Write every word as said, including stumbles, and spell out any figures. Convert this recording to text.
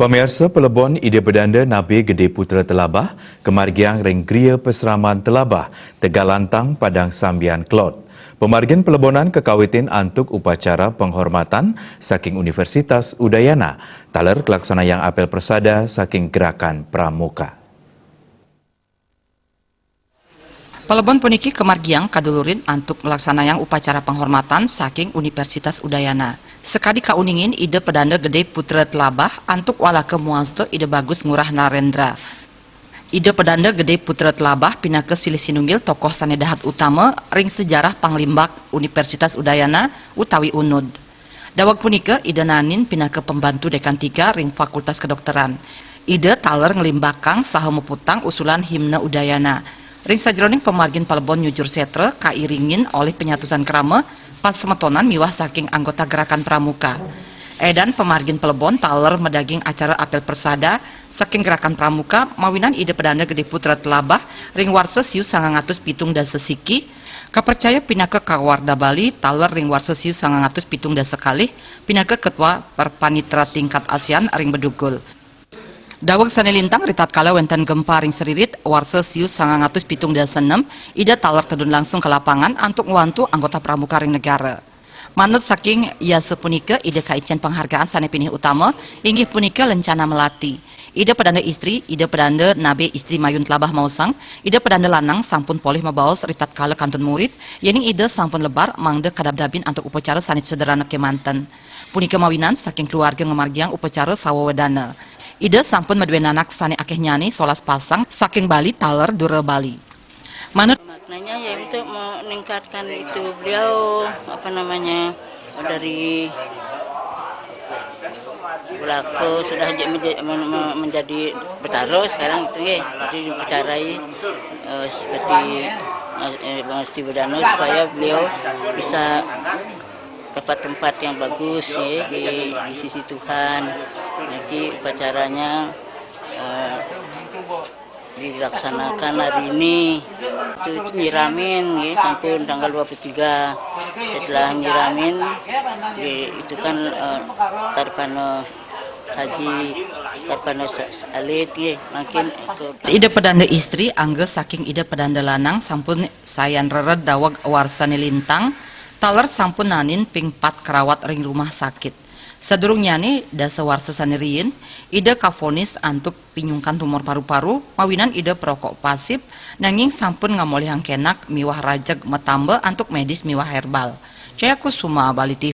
Pamiarsa, palebon Ida Pedanda Nabe Gede Putra Telabah kamargiang ring Gria Pasraman Telabah, Tegalantang, Padang Sambian, Kelod. Pamargin palebonan kakawitin antuk upacara penghormatan saking Universitas Udayana, taler kalaksanayang apel prasada saking Gerakan Pramuka. Palebon puniki kamargiang kadulurin antuk nglaksanayang upacara penghormatan saking Universitas Udayana. Sakadi kauningin Ida Pedanda Gede Putra Telabah antuk walaka muasta Ida Bagus Ngurah Narendra. Ida Pedanda Gede Putra Telabah pinaka silih sinunggil tokoh sane dahat utama ring sejarah panglimbak Universitas Udayana utawi UNUD. Daweg punika, Ida nanin pinaka pembantu dekan tiga ring Fakultas Kedokteran. Ida taler nglimbakang saha muputang usulan himne Udayana. Ring sajeroning pamargin palebon nyujur setra kairingin olih panyatusan krama, pasemetonan miwah saking anggota Gerakan Pramuka. Edan pamargin palebon taler madaging acara apel prasada saking Gerakan Pramuka mawinan Ida Pedanda Gede Putra Telabah ring warsa siu sangang atus pitung dasa siki, kapercaya pinaka kawarda Bali taler ring warsa siu sangang atus pitung dasa kalih pinaka ketua perpanitra tingkat ASEAN ring Bedugul. Daweg sane lintang, ritatkala wenten gempa ring Seririt, warsa siu sangang atus pitung dasa enem, Ida taler tedun langsung ka lapangan antuk ngwantu anggota pramuka ring negara. Manut saking yasa punika, Ida kaicen penghargaan sane pinih utama, inggih punika Lencana Melati. Ida Pedanda Istri, Ida Pedanda Nabe Istri Mayun Telabah maosang, Ida Pedanda Lanang sampun polih mabaos ritatkala kantun murid, yening Ida sampun lebar mangda kadabdabin antuk upacara sane sederhana kemanten. Punika mawinan saking keluarga ngamargiang upacara sawewedana. Ida sampun madue nanak sane akehnyane solas pasang saking Bali taler dura Bali. Manut maknanya ya untuk meningkatkan itu beliau, apa namanya, dari pelaku sudah je-, menje-, men-, me-, menjadi Betara sekarang itu ya. Jadi diputarai, eh, seperti, eh, Bang Asti Bedana supaya beliau bisa dapat tempat yang bagus ya di, di sisi Tuhan. Jadi upacaranya, eh, dilaksanakan hari ini. Itu, itu nyiramin ya, sampun tanggal dua puluh tiga. Setelah nyiramin, ya, itu kan, eh, tarpana saji, tarpana sa-, alit ya, mungkin itu. Ida Pedanda Istri angga saking Ida Pedanda Lanang sampun sayan rered daweg warsane lintang, taler sampun nanin ping pat karawat ring rumah sakit. Sadurungnyane dasa warsa sane riin, Ida kafonis antuk pinyungkan tumor paru-paru, mawinan Ida perokok pasif, nanging sampun ngamolihang kenak miwah rajeg matamba antuk medis miwah herbal. Jaya Kusuma, Bali T V.